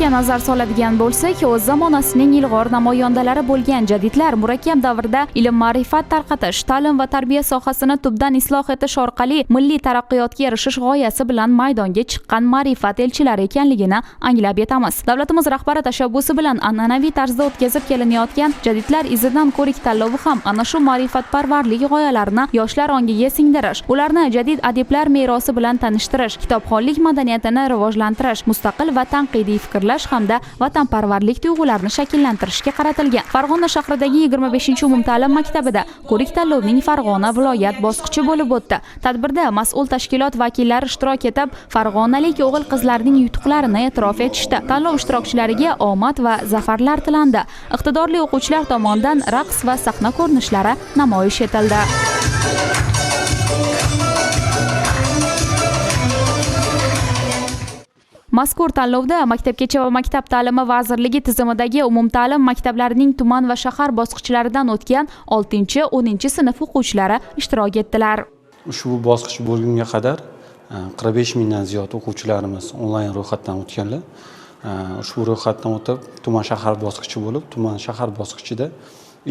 Tarixga nazar soladigan bo'lsak, o'z zamonasining ilg'or namoyandalari bo'lgan jadidlar murakkab davrda ilm ma'rifat tarqatish, ta'lim va tarbiya sohasini tubdan isloh etish orqali milliy taraqqiyotga erishish g'oyasi bilan maydonga chiqqan ma'rifat elchilari ekanligini anglab yetamiz. Davlatimiz rahbari tashabbusi bilan an'anaviy tarzda o'tkazib kelinayotgan Jadidlar izidan ko'rik tanlovi ham ana shu ma'rifatparvarlik g'oyalarini yoshlar ongiga singdirish, ularni jadid adiblar merosi bilan tanishtirish, kitobxonlik madaniyatini rivojlantirish, mustaqil va tanqidiy fikrlash hamda vatanparvarlik tuyg'ularini shakllantirishga qaratilgan. Farg'ona shahridagi 25-umumta'lim maktabida ko'rik tanlovning Farg'ona viloyat bosqichi bo'lib o'tdi. Tadbirda mas'ul tashkilot vakillari ishtirok etib, farg'onalik o'g'il-qizlarning yutuqlarini e'tirof etishdi. Tanlov ishtirokchilariga omad va zafarlar tilandi. Iqtidorli o'quvchilar tomonidan raqs va sahna ko'rinishlari namoyish etildi. Mazkur tanlovda Maktabgacha va maktab ta'limi vazirligi tizimidagi umumta'lim maktablarining tuman va shahar bosqichlaridan o'tgan 6-10 sinf o'quvchilari ishtirok etdilar. Ushbu bosqich bo'lgunga qadar 45 mingdan ziyod o'quvchilarimiz onlayn ro'yxatdan o'tganlar. Ushbu ro'yxatdan o'tib tuman shahar bosqichi bo'lib, tuman shahar bosqichida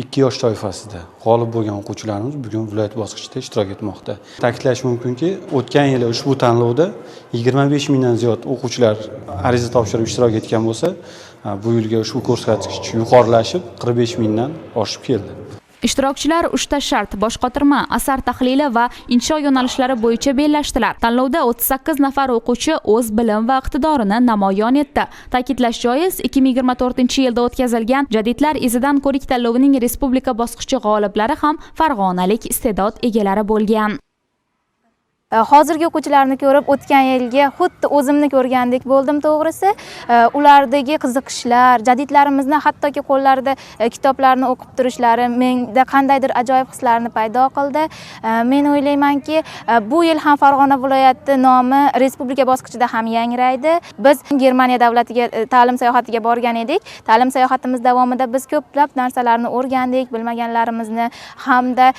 2 yosh toifasida g'olib bo'lgan o'quvchilarimiz bugun viloyat bosqichida ishtirok etmoqda. Ta'kidlash mumkinki, o'tgan yili ushbu tanlovda 25 mingdan ziyod o'quvchilar ariza topshirib ishtirok etgan bo'lsa, bu yilgi ushbu ko'rsatkich yuqorilashib 45 mingdan oshib keldi. Ishtirokchilar 3 ta shart, boshqotirma, asar tahlili va insho yo'nalishlari bo'yicha bellashdilar. Tanlovda 38 nafar o'quvchi o'z bilim va iqtidorini namoyon etdi. Ta'kidlash joiz, 2024-yilda o'tkazilgan Jadidlar izidan ko'rik tanlovining respublika bosqichi g'oliblari ham farg'onalik iste'dod egalari bo'lgan. Hozirgi o'quvchilarni ko'rib o'tgan yilgi xuddi o'zimni ko'rgandek bo'ldim to'g'risi. Ulardagi qiziqishlar, jadidlarimizni hattoki qo'llarida kitoblarni o'qib turishlari menda qandaydir ajoyib hislarni paydo qildi. Men o'ylaymanki, bu yil ham Farg'ona viloyati nomi respublika bosqichida ham yangraydi. Biz Germaniya davlatiga ta'lim sayohatiga borgan edik. Ta'lim sayohatimiz davomida biz ko'plab narsalarni o'rgandik, bilmaganlarimizni hamda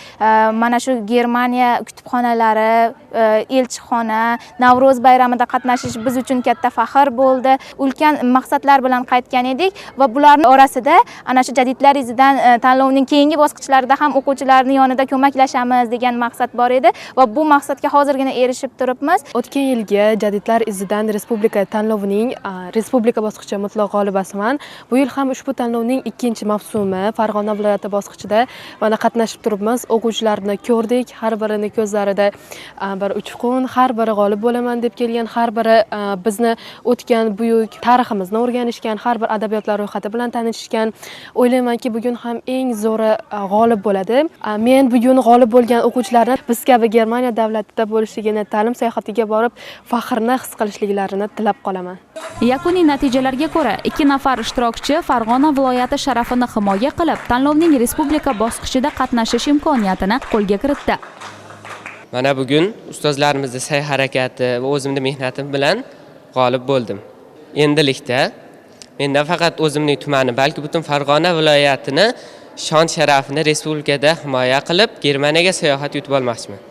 mana shu Germaniya kutubxonalari, elchixona, Navro'z bayramida qatnashish biz uchun katta faxr bo'ldi. Ulkan maqsadlar bilan qaytgan edik va bularning orasida ana shu Jadidlar izidan tanlovning keyingi bosqichlarida ham o'quvchilarning yonida ko'maklashamiz degan maqsad bor edi va bu maqsadga hozirgina erishib turibmiz. O'tgan yilgi Jadidlar izidan respublika tanlovining respublika bosqichi mutlaq g'olibasiman. Bu yil ham ushbu tanlovning 2-mavsumi Farg'ona viloyati bosqichida mana qatnashib turibmiz. O'quvchilarni ko'rdik, har birini ko'zlarida bir uchqun, har biri g'olib bo'laman deb kelgan, har biri bizni o'tgan buyuk tariximizni o'rganishgan, har bir adabiyotlar ro'yxati bilan tanishishgan. O'ylaymanki, bugun ham eng zo'ri g'olib bo'ladi. Men bugun g'olib bo'lgan o'quvchilarni biz kabi Germaniya davlatida bo'lishligini, ta'lim sayohatiga borib faxrni his qilishliklarini tilab qolaman. Yakuniy natijalarga ko'ra, 2 nafar ishtirokchi Farg'ona viloyati sharafini himoya qilib, tanlovning respublika bosqichida qatnashish imkoniyatini qo'lga kiritdi. Mana bugun ustozlarimizning sa'y-harakati va o'zimning mehnatim bilan g'olib bo'ldim. Endilikda men nafaqat o'zimning tumani, balki butun Farg'ona viloyatini shon sharafini respublikada himoya qilib, Germaniyaga sayohat yutib olmoqchiman.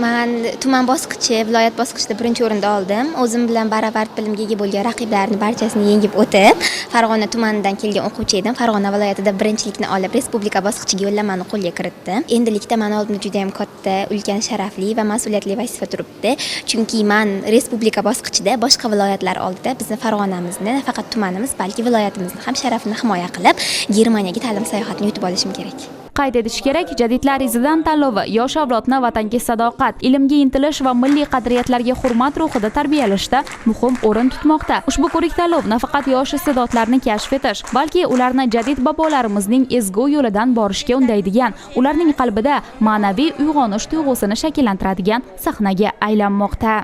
Men tuman bosqichi, viloyat bosqichida 1-o'rinda oldim. O'zim bilan baravar bilimga ega bo'lgan raqiblarni barchasini yengib o'tib, Farg'ona tumanidan kelgan o'quvchi edim. Farg'ona viloyatida birinchilikni olib, respublika bosqichiga yo'llanmani qo'lga kiritdim. Endilikda meni oldimda juda ham katta, ulkan sharafli va mas'uliyatli vazifa turibdi. Chunki men respublika bosqichida boshqa viloyatlar oldida bizni Farg'onamizni, nafaqat tumanimiz, balki viloyatimizni ham sharafini himoya qilib, Germaniyaga ta'lim sayohatini yutib olishim kerak. Qayd etish kerak, Jadidlar izidan tanlovi yosh avlodni vatanga sadoqat, ilmga intilish va milliy qadriyatlarga hurmat ruhida tarbiyalashda muhim o'rin tutmoqda. Ushbu ko'rik tanlov nafaqat yosh iste'dodlarni kashf etish, balki ularni jadid bobolarimizning ezgu yo'lidan borishga undaydigan, ularning qalbida ma'naviy uyg'onish tuyg'usini shakllantiradigan sahnaga aylanmoqda.